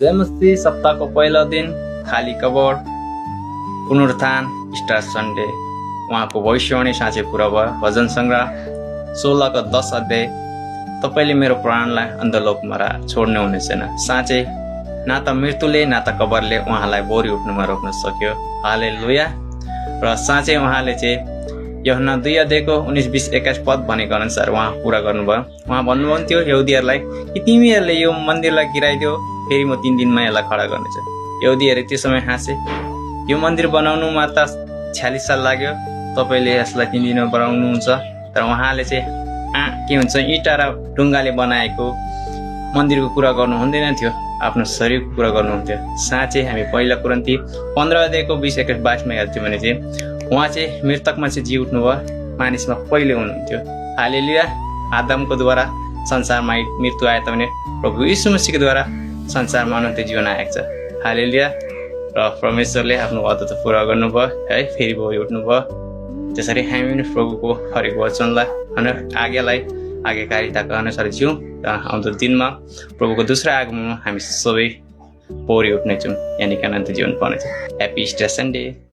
जय मस्ती सप्ताहको पहिलो दिन खाली कबर पुनरुत्थान स्टार सन्डे उहाँको भविष्यवाणी साँच्चै पूरा भयो। भजन सङ्ग्रह 16 को 10 अध्याय तपाईले मेरो प्राणलाई अन्धलोकमा छोड्ने हुने छैन। साँच्चै न त मृत्युले न त कबरले उहाँलाई बोरी उठ्नुमा रोक्न सक्यो। हालेलुया। र साँच्चै उहाँले चाहिँ यूहन्ना 2 अध्यायको 19, 20, 21 पद भनेको अनुसार उहाँ पूरा गर्नुभयो। उहाँ भन्नुहुन्थ्यो यहुदीहरूलाई कि तिमीहरूले यो मन्दिरलाई गिराइदियो, फेरि म 3 दिनमा यसलाई खडा गर्नेछु। यहुदीहरूले त्यो समय हाँसे, यो मन्दिर बनाउनुमा त 46 साल लाग्यो, तपाईले यसलाई 3 दिनमा बनाउनुहुन्छ। तर उहाँले चाहिँ के हुन्छ, इँटा र ढुङ्गाले बनाएको मन्दिरको कुरा गर्नु हुँदैन थियो, आफ्नो शरीरको कुरा गर्नुहुन्थ्यो। साँच्चै हामी पहिला कुरन्ती 15 अध्यायको 20, 21, 22मा हेर्थ्यौँ भने चाहिँ उहाँ चाहिँ मृतकमा चाहिँ जी उठ्नुभयो, मानिसमा पहिले हुनुहुन्थ्यो। हालेलुया। आदमको द्वारा संसारमा मृत्यु आए तापनि प्रभु यीशु मसीहको द्वारा संसारमा अनन्त जीवन आएको छ। हालेलुया। र परमेश्वरले आफ्नो वादा त पुरा गर्नुभयो है, फेरि भोलि उठ्नुभयो। त्यसरी हामी पनि प्रभुको हरेक वचनलाई आज्ञाकारिताको अनुसार जिउँ र आउँदो दिनमा प्रभुको दोस्रो आगमनमा हामी सबै पौडी उठ्नेछौँ, यानि कि अनन्त जीवन पाउनेछौँ। Happy Easter Sunday.